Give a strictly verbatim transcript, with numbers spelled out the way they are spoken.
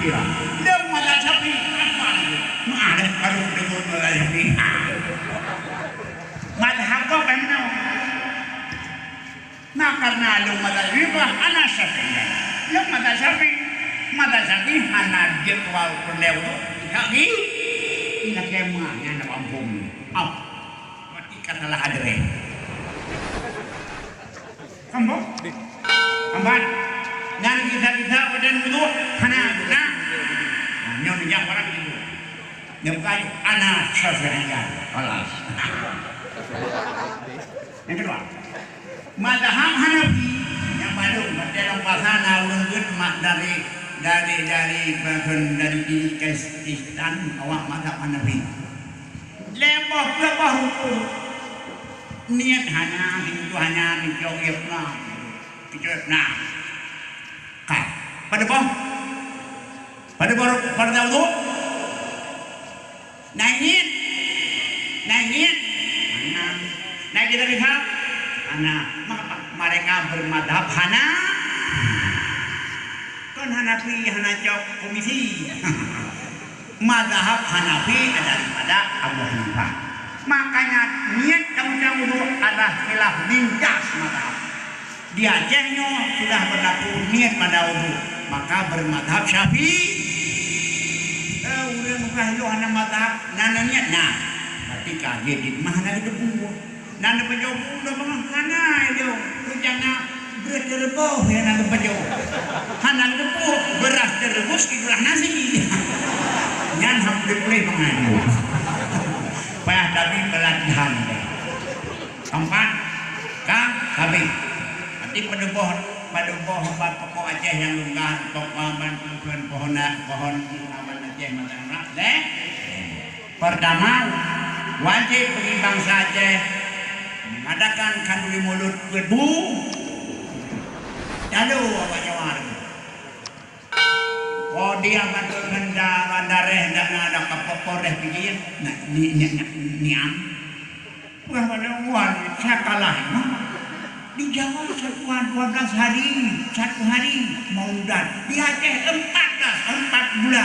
Lôn mazhab Syafi'i, apa lagi? Meu'ah deh, baru deungoe mazhab Syafi'i. Mazhab kau kan meunan. Nah, karena lôn mazhab Syafi'i, bah, ana Syafi'i. Lôn mazhab Syafi'i. Mazhab Syafi'i hana jeuet wal peureulèe wudu, jak gi. Ina kemah nyan na kampung. Au. Berarti ka salah adres. Sambung. Ambat. Nyan gisa-gisa badan wudu hana guna. Nah, nyoe bijak barang itu. Nyoe bukan ana Syafi'iyah. Kalas. Yang kedua, mazhab Hanafi yang baru, dalam bahasa na ureueng geuet mak dari, dari, dari, dari, dari Pakistan, awak mazhab Hanafi. Lhèe boh, dua boh rukun. Niet hana, singoh hana, pincok ié peulang. Pincok ié peulang. Ka. Padub boh? Padub boh, padub boh? Na niet? Na niet? Hana. Na niet dari hal? Hana. Maka mereka bermadhab hana. Kon Hanafi hana cok komisi. Mazhab Hanafi daripada Abu Hanifah. Makanya niet tentang wudu adalah khilaf lintas mazhab. Di Aceh nyoe sudah berlaku niet pada wudu, maka bermazhab Syafi'i. Eh, ureueng mukah yoh hana mazhab, na niet na. Berarti ka jeuet mah hana geuteupeue. Na neupajoh bu na bangai hana ilong. Rencana beureuh teureubôh nyang na neupajoh. Hana neupajoh beureuh teureubôh sikurah nasi. Nyan hana neupajoh bangai. Payah tabi pelatihan. Keempat, ka habéh. Berarti padub boh, padub boh ubat pokok Aceh nyang lungga, pokok ban pohon, pohon ban Aceh mata leh. Pertama, wajéb bagi bansa Aceh mengadakan khanduri mulod peuet bu. Lalu awak Jawa tu. Oh, dia batul benda bandareh dak na ada kapok poreh pijin. Nah, ni, ni, ni, ni am. Wah, pada wan, saya kalah. Di Jawa satu dua belas hari, satu hari maulidan. Di Aceh empat belas, empat bulan.